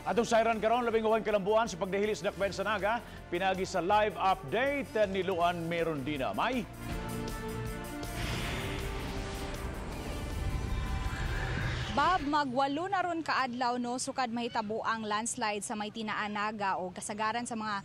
Atong sayran karon 11 kalambuan sa pagdahili sa Dakbayan sa Naga, pinagi sa live update ni Luan Merondina. May Bob, magwalo na ron kaadlaw no sukad mahitabo ang landslide sa may Tinaan, Naga o kasagaran sa mga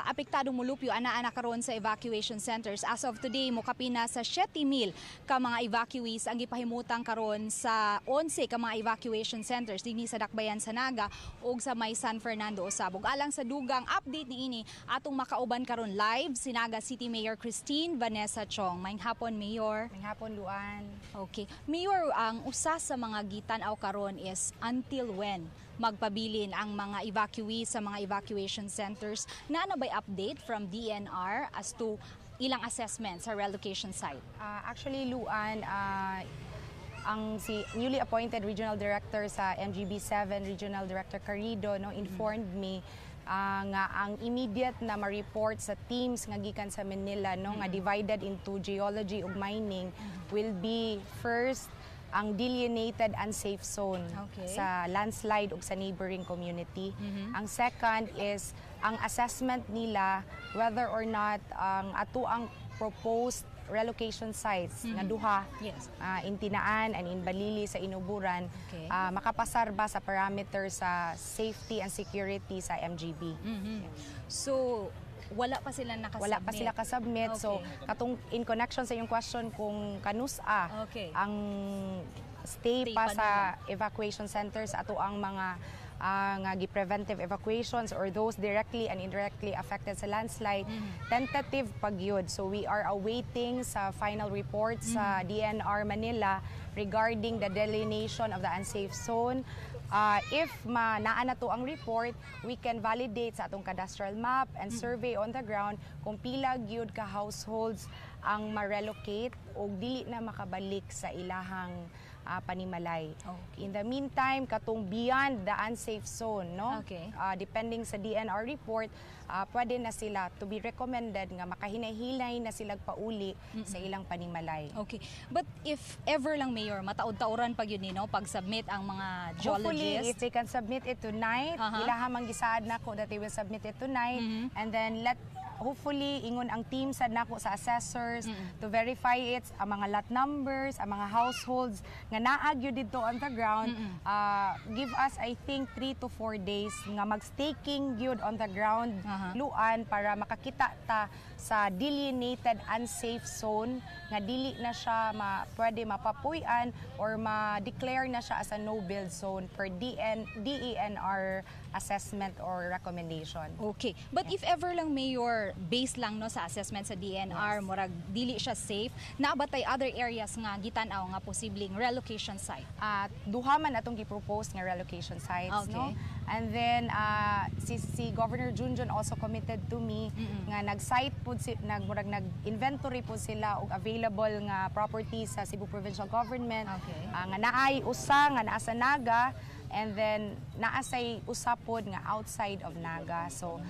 apektadong mulupyo ana-ana karon sa evacuation centers. As of today, mokapina sa 7,000 ka mga evacuees ang gipahimutang karon sa 11 ka mga evacuation centers dinhi sa Dakbayan sa Naga ug sa may San Fernando Usab. Ug alang sa dugang update niini, atong makauban karon live si Naga City Mayor Christine Vanessa Chong. Maayong hapon, Mayor. Maayong hapon, Luan. Okay. Mayor, ang usa sa mga gitan-aw karon is until when magpabilin ang mga evacuees sa mga evacuation centers. Naa na ba'y update from DENR as to ilang assessment sa relocation site? Actually, Luan, ang si newly appointed regional director sa MGB 7, Regional Director Carrido, no, informed me nga ang immediate na ma-report sa teams nga gikan sa Manila, no, nga divided into geology ug mining, will be first ang delineated unsafe zone sa landslide ug sa neighboring community. Ang second is ang assessment nila whether or not ang ato ang proposed relocation sites nga duha in Tinaan and in Balili sa Inuburan makapasar ba sa parameters sa safety and security sa MGB. So wala pa sila nakasubmit? Wala pa sila kasubmit. So, katong in connection sa iyong question kung kanusa ang stay stay pa pa sa evacuation centers ato ang mga nga gi-preventive evacuations or those directly and indirectly affected sa landslide, tentative pa gyud. So we are awaiting sa final report sa DENR Manila regarding the delineation of the unsafe zone. If ma naa na to ang report, we can validate sa atong cadastral map and survey on the ground kung pila gyud ka households ang ma-relocate o dili na makabalik sa ilahang panimalay. In the meantime, katong beyond the unsafe zone, no? Depending sa DENR report, pwede na sila to be recommended nga makahinay-hinay na sila pauli sa ilang panimalay. Okay. But if ever lang, Mayor, mataod-taoran pa gyud ni, no, pag-submit ang mga Hopefully, geologists. If they can submit it tonight, ilaha mang gisaad nako that they will submit it tonight, and then let hopefully ingon ang team sad nako sa assessors to verify it, ang mga lot numbers, ang mga households nga naa gyud didto on the ground, give us, I think, 3 to 4 days nga mag-staking gyud on the ground, Luan, para makakita ta sa delineated unsafe zone nga dili na siya pwede mapapuy-an or ma-declare na siya as a no-build zone per DENR assessment or recommendation. Okay. But if ever lang, Mayor, based lang, no, sa assessment sa DENR, murag dili siya safe, naa ba tay other areas nga gitan-aw nga posibleng relocation site? At duha man atong gi-propose nga relocation sites, no? And then si Governor Junjun also committed to me nga nag-site pud si nagmurag nag-inventory pud sila og available nga properties sa Cebu Provincial Government. Nga naay usa nga naa sa Naga and then naa say usa pod nga outside of Naga. So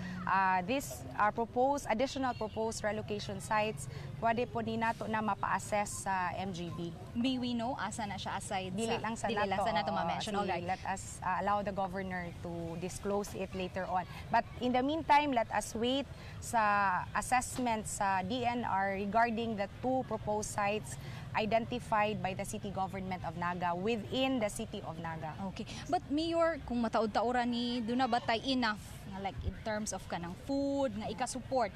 this are proposed additional proposed relocation sites, pwede po ni nato na mapa-assess sa MGB. May we know asa na siya aside Dili sa lang sa dili lang nato, sa nato oo. ma-mention. Sige, Alright. let us allow the governor to disclose it later on. But in the meantime, let us wait sa assessment sa DENR regarding the two proposed sites identified by the city government of Naga within the city of Naga. Okay. But Mayor, kung mataod-taoran ni, duna ba tay enough nga like in terms of kanang food nga ika-support?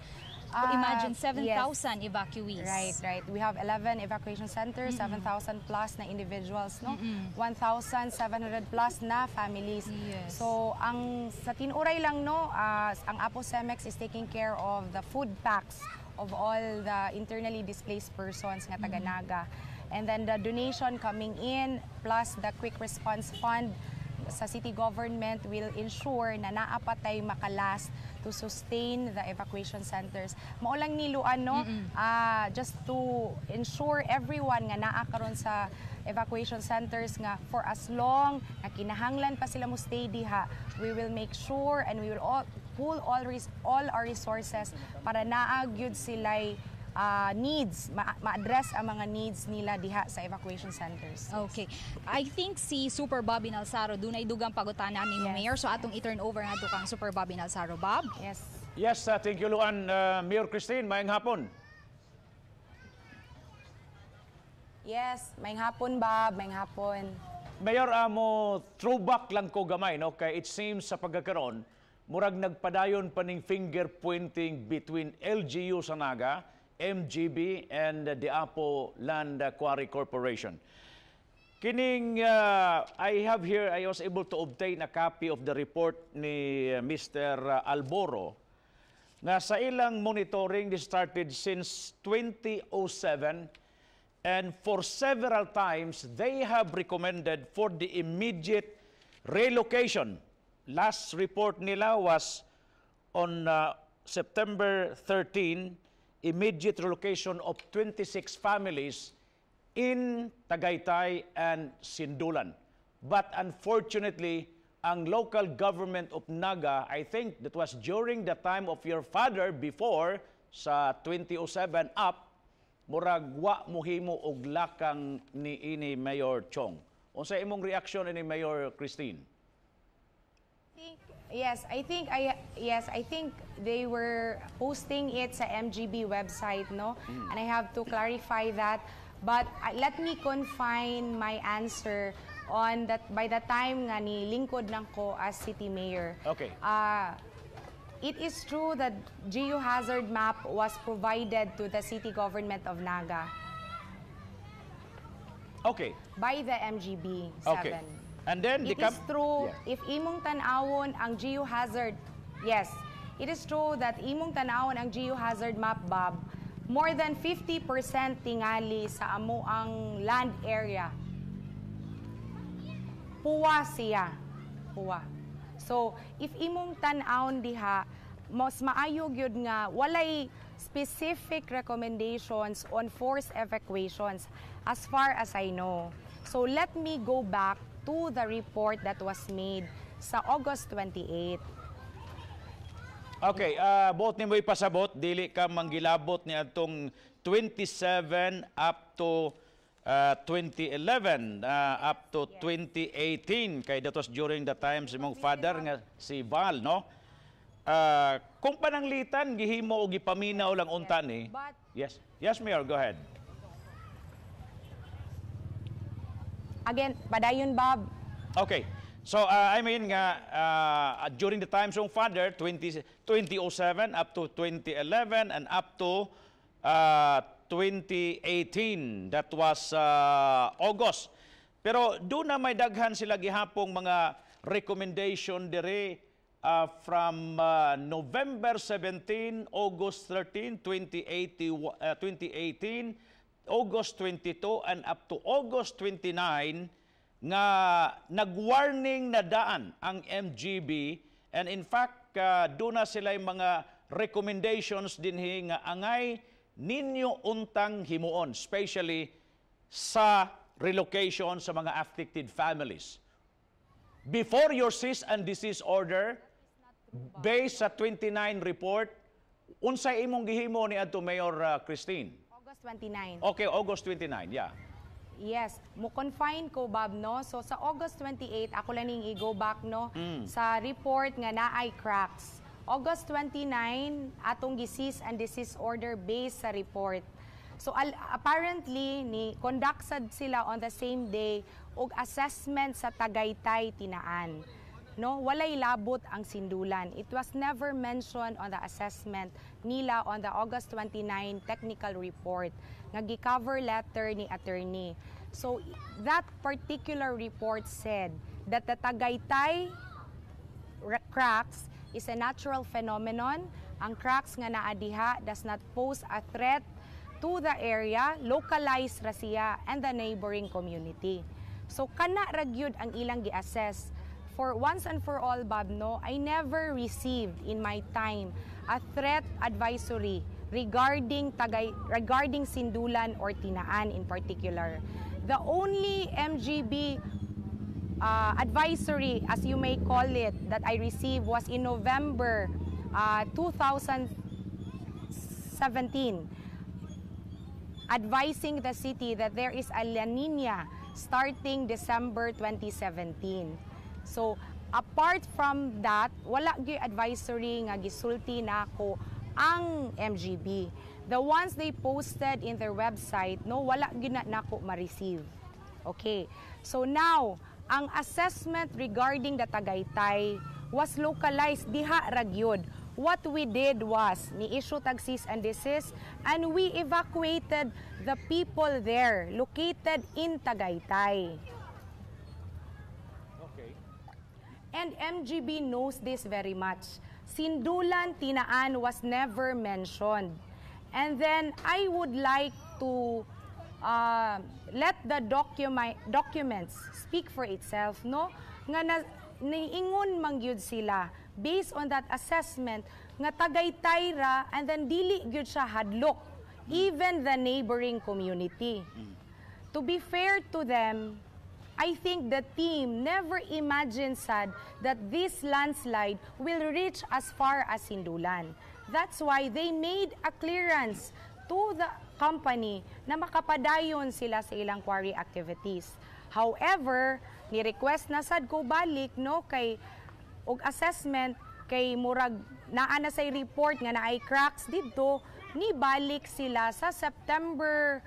Imagine 7,000 evacuees. Right. We have 11 evacuation centers, 7,000 plus na individuals, no? 1,700 plus na families. So, ang sa tinuray lang, no, ang Apo Cemex is taking care of the food packs of all the internally displaced persons nga taga Naga. And then the donation coming in plus the quick response fund sa city government will ensure na naa pa tay makalast to sustain the evacuation centers. Mao lang ni, Luan, no, just to ensure everyone nga naa karon sa evacuation centers nga for as long nga kinahanglan pa sila mo stay diha, we will make sure and we will all pool all our resources para naa gyud sila'y needs, ma-address ang mga needs nila diha sa evacuation centers. Okay. I think si Super Bobby Nalsaro dunay dugang pangutana ni Mayor, so atong i-turn over ngadto kang Super Bobby Nalsaro. Bob? Yes. Yes, thank you, Luan. Mayor Christine, maayong hapon. Yes, maayong hapon, Bob, maayong hapon. Mayor, amo throwback lang ko gamay, no, kay it seems sa pagkakaron murag nagpadayon pa ning finger pointing between LGU sa Naga, MGB and the Apo Land Quarry Corporation. Kining I have here, I was able to obtain a copy of the report ni Mr. Alboro nga sa ilang monitoring, this started since 2007, and for several times they have recommended for the immediate relocation. Last report nila was on September 13, immediate relocation of 26 families in Tagaytay and Sindulan. But unfortunately, ang local government of Naga, I think that was during the time of your father before sa 2007 up, murag wa mohimo og lakang ni ini, Mayor Chong. Unsa imong reaksyon ini, Mayor Christine? Yes, I think they were posting it sa MGB website, no? And I have to clarify that. But let me confine my answer on that by the time nga ni lingkod nang ko as city mayor. It is true that geohazard map was provided to the city government of Naga by the MGB 7. And then the It is true, if imong tan-awon ang geohazard, yes, it is true that imong tan-awon ang geohazard map, Bob, more than 50% tingali sa amo ang land area. Puwa siya. Puwa. So, if imong tan-awon diha, mas maayo gyud nga walay specific recommendations on forced evacuations as far as I know. So, let me go back to the report that was made sa August 28. Okay, buot nimo ipasabot, dili ka manggilabot ni atong 27 up to 2011 up to 2018 kay that was during the times imong father nga si Val, no? Kung pananglitan gihimo og gipaminaw lang unta ni. Yes, Mayor, go ahead. Again, padayon, Bob. Okay. So, I mean nga, during the times of father, 20, 2007 up to 2011 and up to 2018. That was August. Pero doon na may daghan sila gihapong mga recommendation dire from November 17, August 13, 2080, 2018, August 22 and up to August 29 nga nag-warning na daan ang MGB, and in fact doon na sila yung mga recommendations dinhi nga angay ninyo untang himuon, especially sa relocation sa mga affected families. Before your cease and desist order, based sa 29 report, unsay imong gihimo ni adto, Mayor Christine? August 29. Okay, August 29, yeah. Yes, mo confine ko, Bob, no. So sa August 28, ako lang ning i-go back, no, sa report nga naay cracks. August 29, atong gi-cease and desist order based sa report. So apparently ni conduct sad sila on the same day og assessment sa Tagaytay, Tinaan. No, walay labot ang Sindulan. It was never mentioned on the assessment nila on the August 29 technical report nga gi-cover letter ni attorney. So that particular report said that the Tagaytay cracks is a natural phenomenon. Ang cracks nga naa diha does not pose a threat to the area, localized ra siya and the neighboring community. So kana ra gyud ang ilang gi-assess. For once and for all, Bob, no, I never received in my time a threat advisory regarding Sindulan or Tinaan in particular. The only MGB advisory, as you may call it, that I received was in November 2017. advising the city that there is a La Nina starting December 2017. So, apart from that, wala gyud advisory nga gisulti nako ang MGB. The ones they posted in their website, no, wala gyud na nako ma-receive. Okay. So now, ang assessment regarding the Tagaytay was localized diha ra gyud. What we did was, ni-issue tag cease and desist and we evacuated the people there located in Tagaytay. And MGB knows this very much. Sindulan Tinaan was never mentioned. And then I would like to let the documents speak for itself, no? Nga na, niingon man gyud sila based on that assessment nga Tagaytay ra and then dili gyud siya hadlok even the neighboring community. To be fair to them, I think the team never imagined sad that this landslide will reach as far as Sindulan. That's why they made a clearance to the company na makapadayon sila sa ilang quarry activities. However, ni-request na sad ko balik, no, kay og assessment kay murag naa na say report nga naay cracks didto. Ni balik sila sa September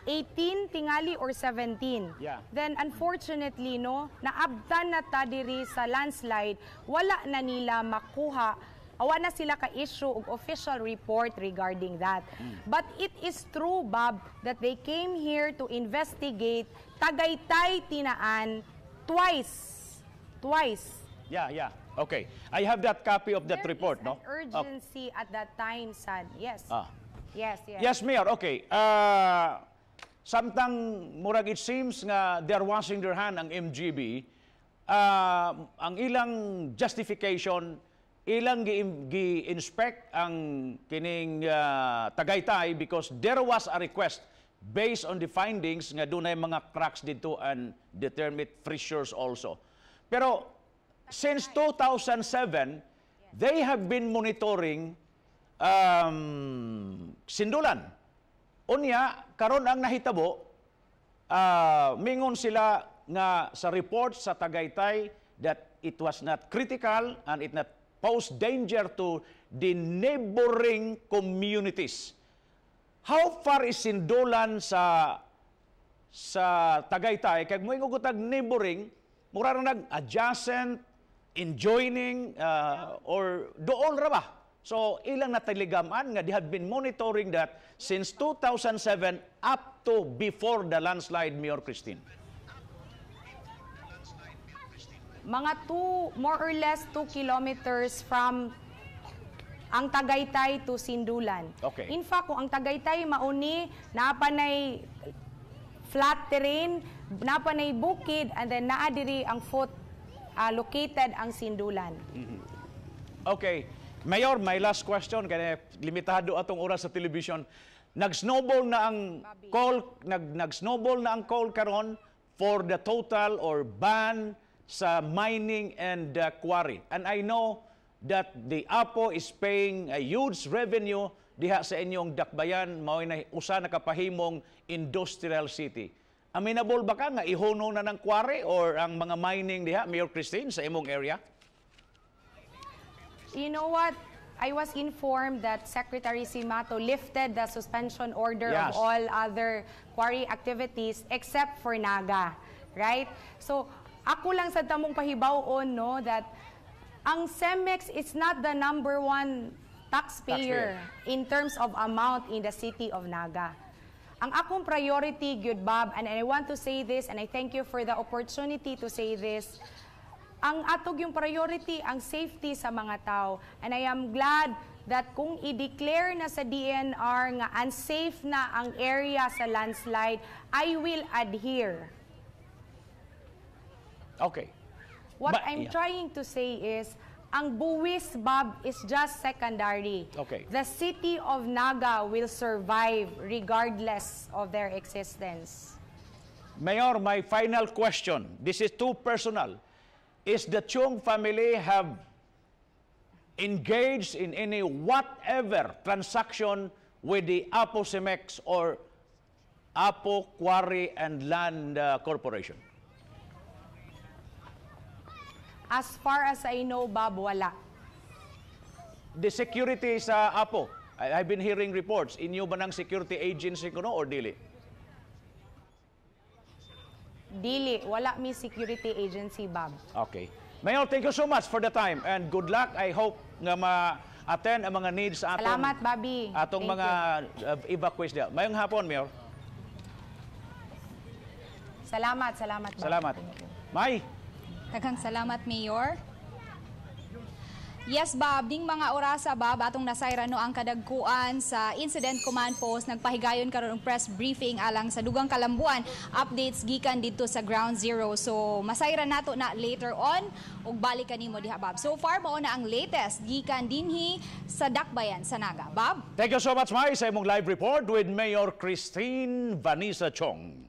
18 tingali or 17. Then unfortunately, no, naabtan na ta diri sa landslide, wala na nila makuha, awa na sila ka-issue og official report regarding that. But it is true, Bob, that they came here to investigate Tagaytay Tinaan twice. Twice. Yeah. Okay. I have that copy of that There report, is no? an urgency at that time, sad. Yes. Yes. Yes, Mayor. Okay. Samtang murag it seems nga they're washing their hand ang MGB, ang ilang justification, ilang gi-inspect ang kining Tagaytay because there was a request based on the findings nga dunay mga cracks dito and determinate fissures also. Pero since 2007, they have been monitoring Sindulan. Unya, karon ang nahitabo, mingon sila nga sa report sa Tagaytay that it was not critical and it not pose danger to the neighboring communities. How far is Sindulan sa Tagaytay? Kag mo tag neighboring, mura ra nag adjacent, adjoining, or dool ra ba? So ilang nataligaman nga they have been monitoring that since 2007 up to before the landslide, Mayor Christine. Mga 2, more or less 2 kilometers from ang Tagaytay to Sindulan. In fact, kung ang Tagaytay mauni, naa pa nay flat terrain, naa pa nay bukid, and then naa diri ang foot located ang Sindulan. Okay. Mayor, my last question, kaya limitado atong oras sa television. Nag-snowball na ang call, nag-snowball na ang call karon for the total or ban sa mining and quarry. And I know that the APO is paying a huge revenue diha sa inyong dakbayan, mao na usa na kapahimong industrial city. Amenable ba ka nga ihuno na ng quarry or ang mga mining diha, Mayor Christine, sa imong area? You know what? I was informed that Secretary Simato lifted the suspension order of all other quarry activities except for Naga, right? So, ako lang sa tamong pahibaw-on, no, that ang Cemex is not the number one taxpayer in terms of amount in the city of Naga. Ang akong priority, gyud, Bob, and I want to say this, and I thank you for the opportunity to say this, ang atong yung priority, ang safety sa mga tao. And I am glad that kung i-declare na sa DENR nga unsafe na ang area sa landslide, I will adhere. What I'm trying to say is, ang buwis, Bob, is just secondary. The city of Naga will survive regardless of their existence. Mayor, my final question. This is too personal. Is the Chung family have engaged in any whatever transaction with the Apo Cemex or Apo Quarry and Land Corporation? As far as I know, Bob, wala. The security sa Apo, I've been hearing reports, inyo ba ng security agency kuno or dili? Dili, wala mi security agency, Bob. Okay. Mayor, thank you so much for the time and good luck. I hope nga ma-attend ang mga needs sa atong Salamat, Bobby. Atong Thank mga evacuees diha. Maayong hapon, Mayor. Salamat, salamat, Bob. Salamat. Thank you. May. Daghang salamat, Mayor. Yes, Bob, ning mga orasa, Bob, atong nasayran no ang kadagkuan sa Incident Command Post. Nagpahigayon karon og press briefing alang sa dugang kalambuan, updates gikan dito sa Ground Zero. So, masayran nato na later on ug balik kanimo diha, Bob. So far, mao na ang latest gikan dinhi sa Dakbayan sa Naga. Bob? Thank you so much, Mai, sa imong live report with Mayor Christine Vanessa Chong.